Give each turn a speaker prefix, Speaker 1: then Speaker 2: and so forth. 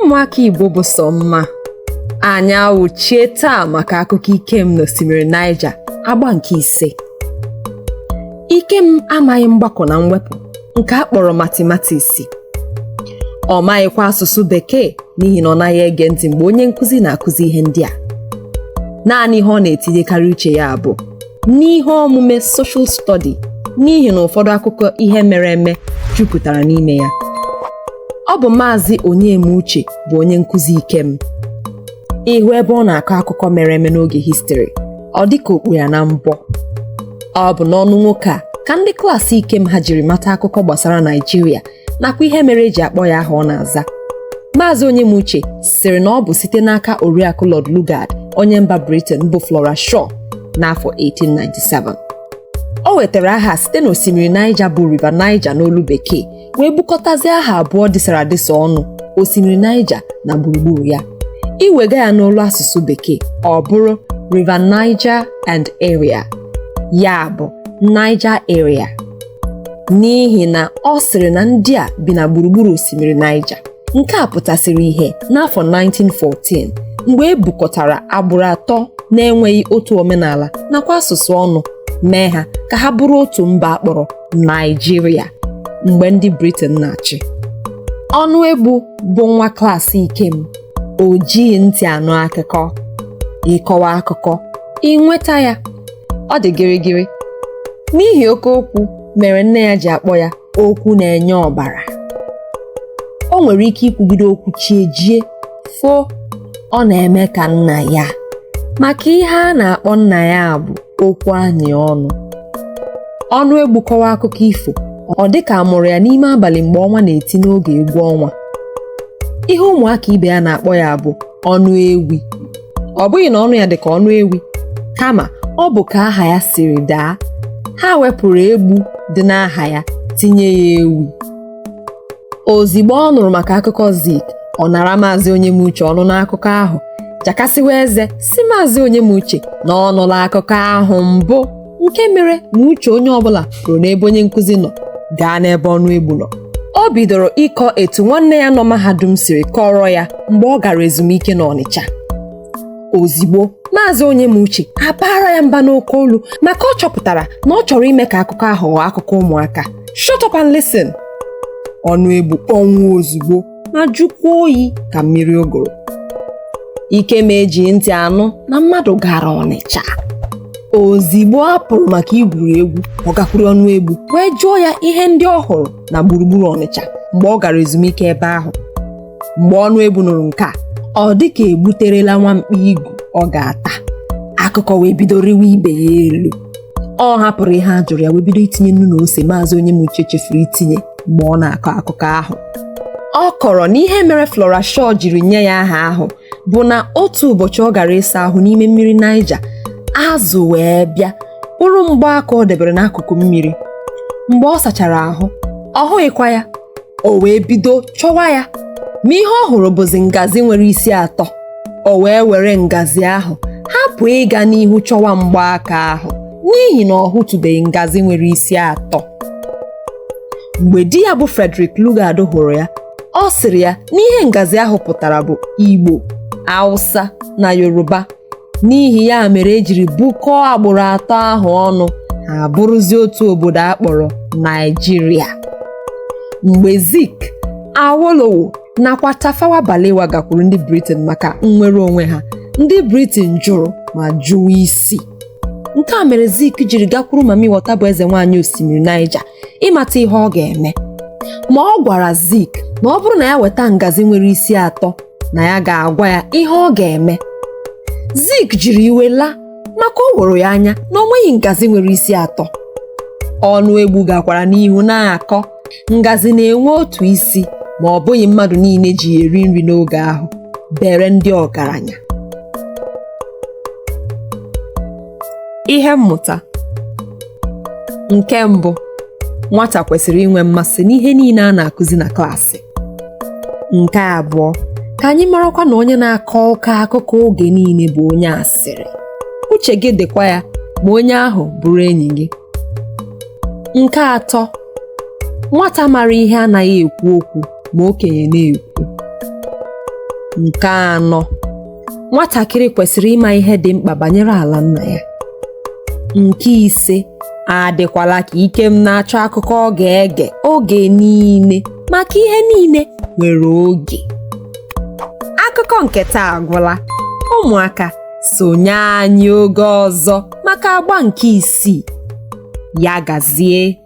Speaker 1: Ụmụaka Igbo bụ sọ mma. Anyị awụchie taa maka akụkọ Ikem na osimiri Niger, agba nke 5. Ikem amaghị mgbakọ na mwepụ nke a kpọrọ matimatisi. Ọ maghịkwa asụsụ Bekee n'ihi na ọ naghị ege ntị mgbe onye nkụzi na-akụzi ihe ndị a. Naanị ihe ọ na-etinyekarị uche ya bụ n'ihe omume social study n'ihi na ụfọdụ akụkọ ihe mere eme jupụtara n'ime ya. Ọ bụ Maazị Onyemauche bụ onye nkụzi Ikem. Ị hụ ebe ọ na-akọ akụkọ mere eme n'oge histrị, ọ dị ka o kpu ya na mbọ. Ọ bụ n'ọnụ nwoke a ka ndị klaasị Ikem ha jiri mata akụkọ gbasara Naịjirịa nakwa ihe mere e ji akpọ ya aha ọ na-aza. Maazị Onyemauche sịrị na ọ bụ site n'aka Oriakụ Lord Lugard, onye mba Britain bụ Flora Shaw n'afọ 1897. O wetara aha site n'osimiri Niger bụ River Niger n'olu bekee wee bukọtazie aha abụọ dịsara adịsa ọnụ, osimiri Niger na gburugburu ya. I wega ya n'olu asụsụ bekee, ọ bụrụ River Niger and Area, ya bụ Niger Area, n'ihi na ọ sịrị na ndị a bi na gburugburu osimiri Niger. Nke a pụtasịrị ihe n'afọ 1914 mgbe e bukọtara agbụrụ atọ na-enweghị otu omenala nakwa asụsụ ọnụ mee ha ka ha bụrụ otu mba a kpọrọ Naịjirịa mgbe ndị Britain na-achị. Ọnụegbu bụ nwa klaasị Ikem, o jighị ntị anụ akụkọ. Ị kọwa akụkọ, ị nweta ya. Ọ dị gịrịgịrị. N'ihi oke okwu mere nne ya ji akpọ ya okwu na-enye ọbara. O nwere ike ikwugide okwu chi ejie foo. Ọ na-eme ka nna ya, maka ihe a na-akpọ nna ya bụ okwu anyị ọnụ. Ọnụegbu kọwa akụkọ ifo, ọ dị ka a mụrụ ya n'ime abalị mgbe ọnwa na-eti n'oge egwu ọnwa. Ihe ụmụaka ibe ya na-akpọ ya bụ ọnụ ewi. Ọ bụghị na ọnụ ya dị ka ọnụ ewi, kama ọ bụ ka aha ya siri daa. Ha wepụrụ egbu dị n'aha ya tinye ya ewi. Ozigbo ọ nụrụ maka akụkọ Zik, ọ nara Maazị Onyemauche ọnụ n'akụkọ ahụ, jakasịwa eze sị Maazị Onyemauche na ọ nụla akụkọ ahụ mbụ, nke mere na uche onye ọbụla pụrụ n'ebe onye nkụzi nọ gaa n'ebe Ọnụegbu nọ. O bidoro ịkọ etu nwanne ya nọ mahadum siri kọrọ ya mgbe ọ gara ezumike n'Ọnịcha. Ozigbo Maazị Onyemauche abaara ya mba n'oke olu maka ọ chọpụtara na ọ chọrọ ime ka akụkọ ahụ ghọọ akụkọ ụmụaka. Shut up and listen! Ọnụegbu kpọnwụọ ozugbo ma jụkwa oyi ka mmiri ụgụrụ. Ikem ejighị ntị anụ na mmadụ gara Ọnịcha. Ozigbo a pụrụ maka igwuri egwu, ọ gakwuru Ọnụegbu wee jụọ ya ihe ndị ọ hụrụ na gburugburu Ọnịcha mgbe ọ gara ezumike ebe ahụ. Mgbe Ọnụegbu nụrụ nke a, ọ dị ka egbuterela nwamkpi igu ọ ga-ata. Akụkọ wee bido rịwa ibe ya elu. Ọ hapụrụ ihe a jụrụ ya wee bido itinye nnu na ose Maazị Onyemauche chefuru itinye mgbe ọ na-akọ akụkọ ahụ. Ọ kọrọ na ihe mere Flora Shaw jiri nye ya aha ahụ bụ na otu ụbọchị ọ gara ịsa ahụ n'ime mmiri Niger, azụ wee bịa kpụrụ mgbaaka o debere n'akụkụ mmiri. Mgbe ọ sachara ahụ, ọ hụghịkwa ya. O wee bido chọwa ya, ma ihe ọ hụrụ bụzi ngazi nwere isi atọ. O wee were ngazi ahụ hapụ ịga n'ihu chọwa mgbaaka ahụ n'ihi na ọ hụtụbeghị ngazi nwere isi atọ. Mgbe di ya bụ Frederick Lugard hụrụ ya, ọ sịrị ya na ihe ngazi ahụ pụtara bụ Igbo, Hausa na Yoruba. N'ihi ya mere e jiri bukọọ agbụrụ atọ ahụ ọnụ, ha abụrụzie otu obodo a kpọrọ Naịjirịa. Mgbe Zik, Awolowo nakwa Tafawa Balewa gakwuru ndị Britain maka nnwere onwe ha, ndị Britain jụrụ ma jụwa isi. Nke a mere Zik jiri gakwuru Mami Wata bụ eze nwaanyị osimiri Niger ịmata ihe ọ ga-eme. Ma ọ gwara Zik na ọ bụrụ na ya weta ngazi nwere isi atọ na ya ga-agwa ya ihe ọ ga-eme. Zik jiri iwe laa maka o woro ya anya na o nweghị ngazi nwere isi atọ. Ọnụegbu gakwara n'ihu na-akọ ngazi na-enwe otu isi ma ọ bụghị mmadụ niile ji ya eri nri n'oge ahụ, bere ndị ọgaranya. Ihe mmụta nke mbụ, nwata kwesịrị inwe mmasị n'ihe niile a na-akụzi na klaasị. Nke abụọ, ka anyị marakwa na onye na-akọ oke akụkọ oge niile bụ onye asịrị. Uche gị dịkwa ya ma onye ahụ bụrụ enyi gị. Nke atọ, nwata mara ihe anaghị ekwu okwu ma okenye na-ekwu. Nke anọ, nwatakịrị kwesịrị ịma ihe dị mkpa banyere ala nna ya. Nke ise, adịkwala ka Ikem na-achọ akụkọ ọ ga-ege oge niile maka ihe niile nwere oge. Akụkọ nke taa agwụla. Ụmụaka, sonye anyị oge ọzọ maka agba nke isii. Ya gazie.